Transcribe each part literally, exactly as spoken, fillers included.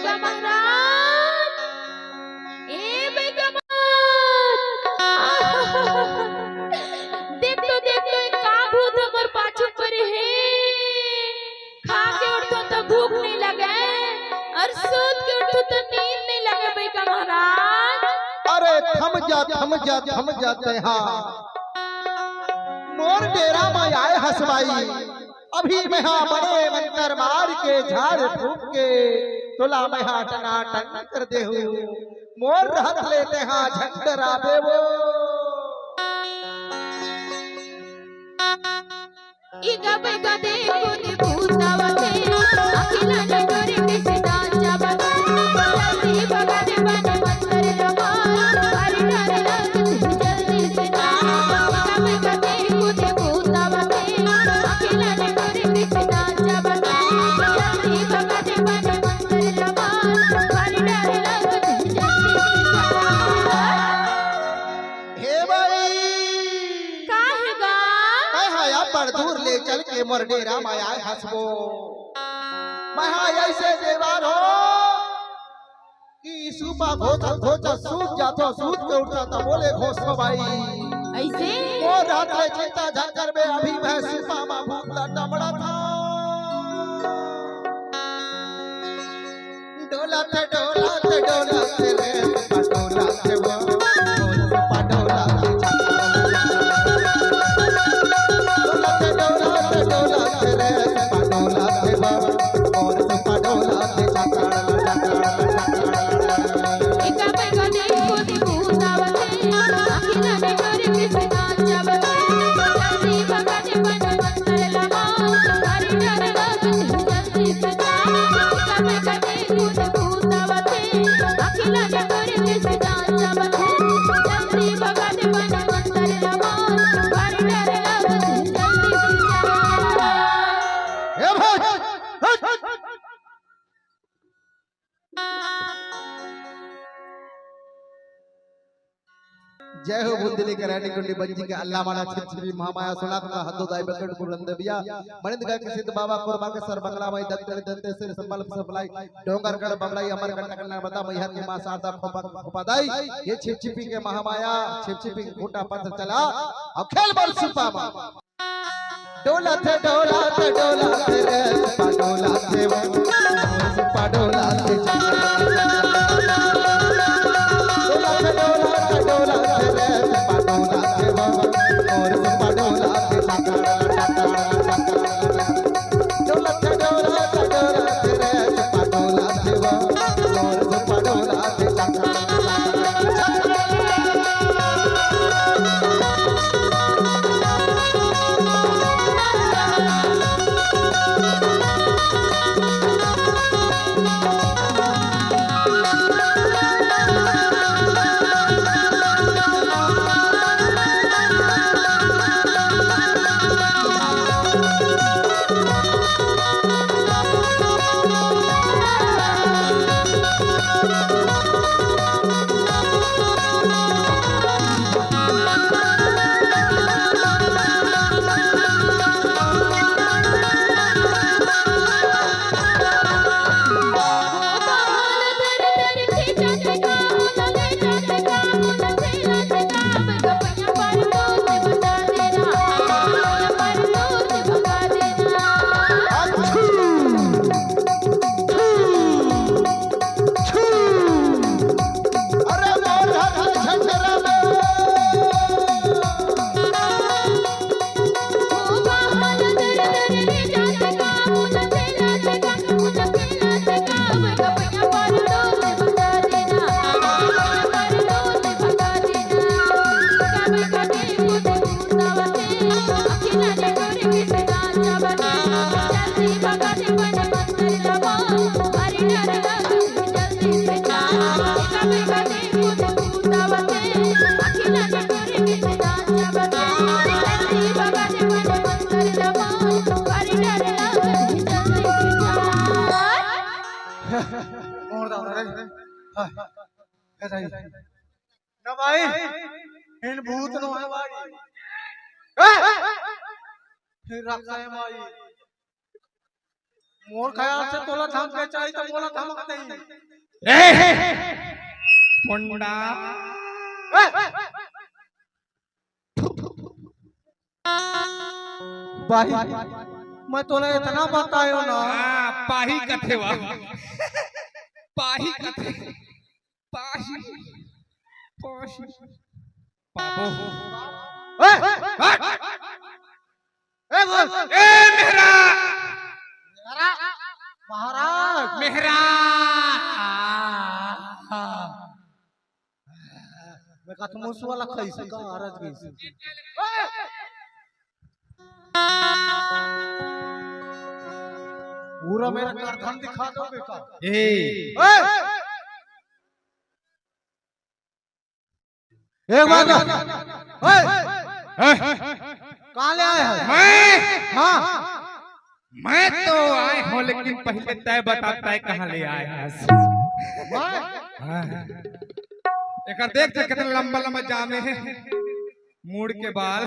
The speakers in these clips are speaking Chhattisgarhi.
महाराज, ए बइगा महाराज, देख तो, देख तो, ए का भूत हमर पाछू परे हे। खा के उठथों त भूख नइ लगे, अउ सूत के उठथों त नींद नइ लगे बइगा महाराज। अरे थम जा, थम जा, थम जा, तेहा मोर डेरा म आए हस बाई। अभी मेहा बने मंतर मार के, झाड़ फूंक के तोला मेहा टनाटन कर देहूं। मोर रहत ले तेहा झंडरा देवो। हे बाई, का हे गा? मैं हा अब्बड़ दूर ले चल के मोर डेरा म आए हसबो। मैं हा अइसे देवार हो कि सूपा घोचत घोचत सूत जाथों, सूत के उठथों त बोले घोसो बाई। अइसे? मोर रहत ले चिंता झन करबे, अभी मैं सूपा म भूत ल टमड़थों। डोलत, डोलत, डोलत रे, पटोलत वो, पटोलत। डोलत, डोलत, डोलत रे, पटोलत वो, पटोलत। ए भाई, हट, हट। जय हो भूतली के रानी कुंडी बंजी के अल्लाह माना छिपछिपी महामाया सोनात का हद्दो दाई बकट पुरंदबिया मनिंद का के सिद्ध बाबा कोरमा के सर बंगला माई दत्त दत्तेश्वरी संबल सपलाई डोंगरगढ़ बमलाई अमरकंटक नर्मदा मैहर के माँ शारदा खोपा खोपा दाई ये छिपछिपी के महामाया छिपछिपी के खूंटा पत्थर चला अउ खेल बर सुपा मा। डोलत डोलत डोलत रे, पा डोलत रे वो, पा डोलत रे। डोलत डोलत डोलत रे, पा डोलत रे वो, पा डोलत रे। डोलत डोलत डोलत रे, पा डोलत रे वो, पा डोलत रे। मोर दादा रे। हाय। ए दाई। ना भाई, इन भूत नो है भाई। ए! फिर रखा है भाई। मोर ख्याल से तोला धमके चाही त मोला धमक देही। ए! पोंडा। ए! पाही, मैं तोला इतना बतायो ना। हाँ, पाही कथे वा। पाही कथे। पाही। पाही। पाबो। ए! हट! ए, बोल। ए, मेहरा! मेहरा! महाराज! मेहरा! मैं कहा, "तुम उस वाला खाई से कहाँ आ रहा है?" पूरा मेरा करधन दिखा दो बेटा। ए। ए! एक बात, ओए, हैं? कहाँ ले आए हैं? मैं? हाँ। मैं तो आए हूँ, लेकिन पहले तय बता, तय कहाँ ले आए हैं? मैं? हाँ। एकर देख, देख, कितना लंबा लंबा जामे है, मूड़ के बाल।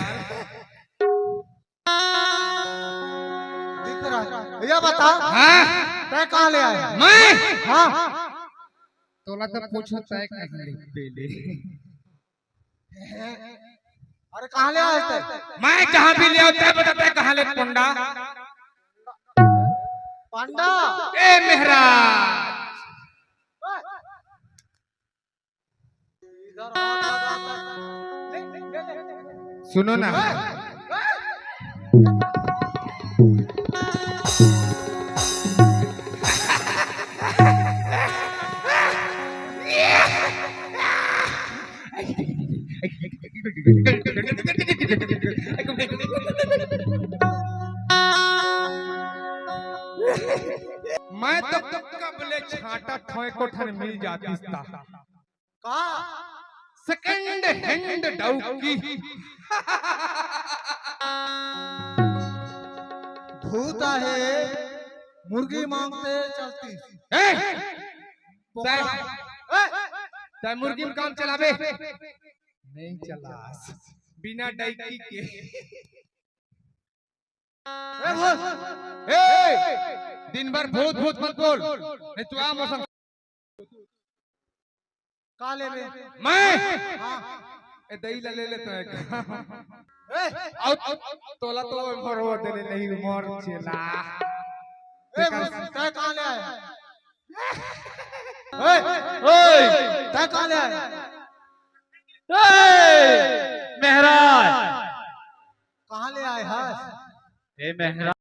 दिख रहा है। ये बता, हाँ? तय कहाँ ले आए? मैं? हाँ। तोला तो पूछो, तय कहाँ ले पहले। अरे, कहाँ ले आए तय? मैं जहाँ भी ले आऊँ, तय बता, तय कहाँ ले, पंडा? पंडा। ए महाराज। सुनो ना। मैं तो कब ले छांटा ठोय को ठन मिल जातिस ता। का? Second hand डौकी। भूत आहे, मुर्गी मांगते चलती। ए! बोकरा। तै, तै मुर्गी में काम चलाबे? नहीं चलास। बिना डौकी के। ए, बोल। ए, दिन भर भूत, भूत मत बोल। नहीं तो आ मौसम। का लेबे? मैं? हाँ। ए, दही ला ले लेता है। ए! आउ, आउ, तोला तो मोर वो देले नहीं, मोर चेला। ए, बोल, तै कहाँ ले आए? ए! ओए! तै कहाँ ले आए? ए! महाराज! कहाँ ले आए हस? ए महाराज!